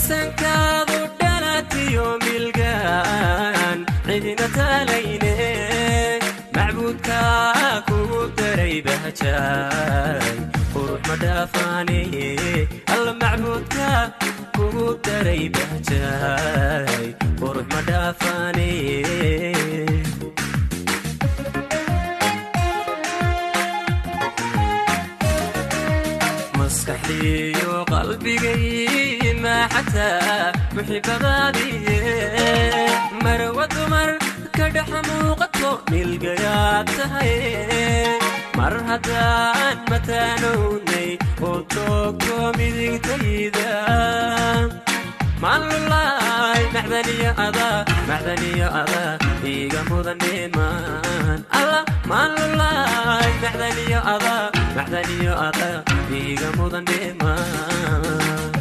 Miisaankaadu dhalatiyo milgaan cidina taalayne, macbuudkaa kugu daray bahjaay, qurux ma dhaafaane. Alla, macbuudka kugu daray bahjaay, qurux ma dhaafaane. Maskaxdiiyo qalbigay maaxataa muxibadaadiye, marwa dumar ka dhex muuqato milgayaad tahay. Mar haddaan mataanownay oo joogto midigtayda, maalulaay macdaniyo adaa, macdaniyo adaa iiga mudan dheemaan. Alla, maalulaay macdaniyo adaa, macdaniyo adaa iiga mudan dheemaan.